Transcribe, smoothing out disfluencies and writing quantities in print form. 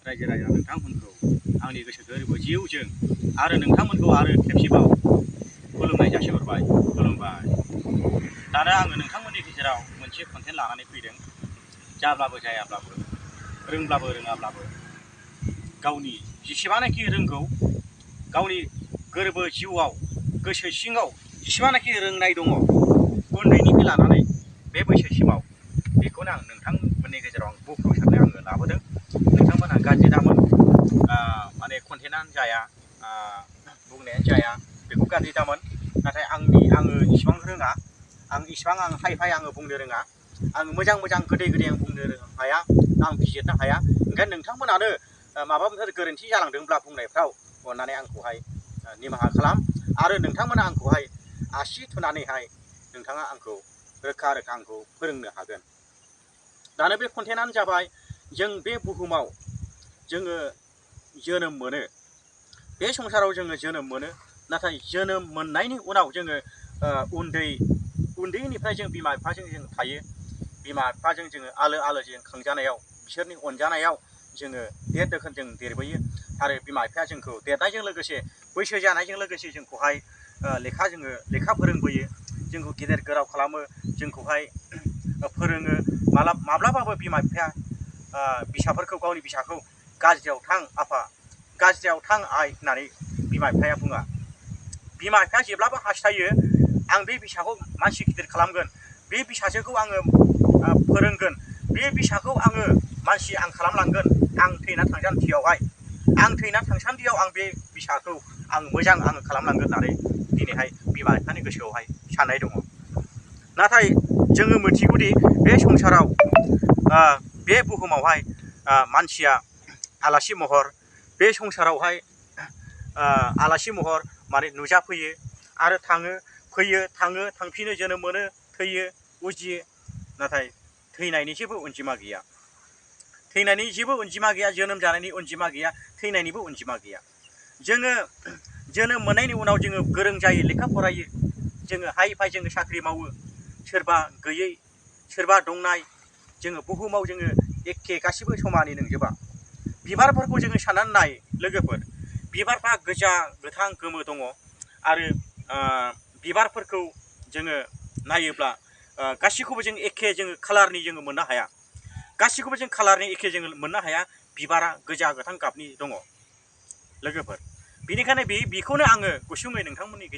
रायजो राजा नोंथांमोनखौ आंनि गोसो गोरबो जिउजों आरो नोंथांमोनखौ आरो खेबसेबाव खुलुमनाय जासिहरबाय। खुलुमबाय। दाना आङो नोंथांमोननि गेजेराव मोनसे कन्टेन्ट लानानै फैदों। जाब्लाबो जायाब्लाबो, रोंब्लाबो रोङाब्लाबो, गावनि जेसेबांनाखि रोंगौ, गावनि गोरबो जिउआव गोसो सिङाव जेसेबांनाखि रोंनाय दङ, उन्दैनिफ्राय लानानै बे बैसोसिमाव, बेखौनो आं नोंथांमोननि गेजेराव बुंफ्रुसारनो आङो लाबोदों। नोंथांमोनहा गाज्रि दामोन, माने कन्टेन्टआनो जाया, बुंनायानो जाया, बेखौ गाज्रि दामोन। नाथाय आङो इसिबां रोङा, आं हाइ फाइ आङो बुंनो रोङा, आङो मोजां गोदै आं बुंनो हाया, आं बिजिरनो हाया। ओंखायनो नोंथांमोनानो माबा मोनसे गोरोन्थि जालांदोंब्ला बुंनायफ्राव अननानै आंखौहाय निमाहा खालाम आरो नोंथांमोना आंखौहाय आसि थुनानैहाय नोंथाङा आंखौ रोखा आंखौ फोरोंनो हागोन। दानो बे कन्टेन्टआनो जाबाय, जों बे बुहुमाव जोङो जोनोम मोनो, बे संसाराव जोङो जोनोम मोनो। नाथाय जोनोम मोननायनि उनाव जोङो उन्दैनिफ्राय जों बिमा बिफाजों जों थायो। बिमा बिफाजों जोङो आलो जों खांजानायाव, बिसोरनि अनजानायाव जोङो दोखोन जों देरबोयो। आरो बिमा बिफाया जोंखौ देरनायजों लोगोसे, बैसो जानायजों लोगोसे जोंखौहाय लेखा फोरोंबोयो, जोंखौ गेदेर गोलाव खालामो, जोंखौहाय फोरोङो। माब्लाबाबो बिमा बिफाया फिसाफोरखौ, गावनि फिसाखौ गाज्रियाव थां आफा, गाज्रियाव थां आइ होननानै बिमा बिफाया बुङा। बिमा बिफाया जेब्लाबो हास्थायो, आं बे फिसाखौ मानसि गिदिर खालामगोन, बे फिसाजोखौ आङो फोरोंगोन, बे फिसाखौ आङो मानसि आं खालामलांगोन। आं थैना थांसान्दियावहाय, आं थैना थांसान्दियाव आं बे फिसाखौ आं मोजां खालामलांगोन होननानै दिनैहाय बिमा बिफानि गोसोआवहाय साननाय दङ। नाथाय जोङो मिथिगौदि बे संसाराव, बे बुहुमावहाय मानसिया आलासि महर, बे संसारावहाय आलासि महर माने नुजाफैयो आरो थाङो, फैयो, थाङो, थांफिनो, जोनोम मोनो, थैयो, उजियो। नाथाय थैनायनि जेबो अनजिमा गैया। थैनायनि जेबो अनजिमा गैया, जोनोम जानायनि अनजिमा गैया, थैनायनिबो अनजिमा गैया। जोङो जोनोम मोननायनि उनाव जोङो गोरों जायो, लेखा फरायो, जोङो हाइ फाइ जोङो साख्रि मावो, सोरबा गैयै, सोरबा दंनाय, जोङो बुहुमाव जोङो एखे गासिबो समानै नंजोबा। बिबारफोरखौ जोङो साननानै नाय लोगोफोर, बिबारफ्रा गोजा, गोथां, गोमो दङ। आरो बिबारफोरखौ जोङो नायोब्ला गासिखौबो जों एखे जोङो कालारनि जोङो मोननो हाया। गासिखौबो जों कालारनि एखे जोङो मोननो हाया। बिबारा गोजा गोथां गाबनि दङ लोगोफोर। बेनिखायनो बेखौनो आङो गुसुङै नोंथांमोननि गेजेराव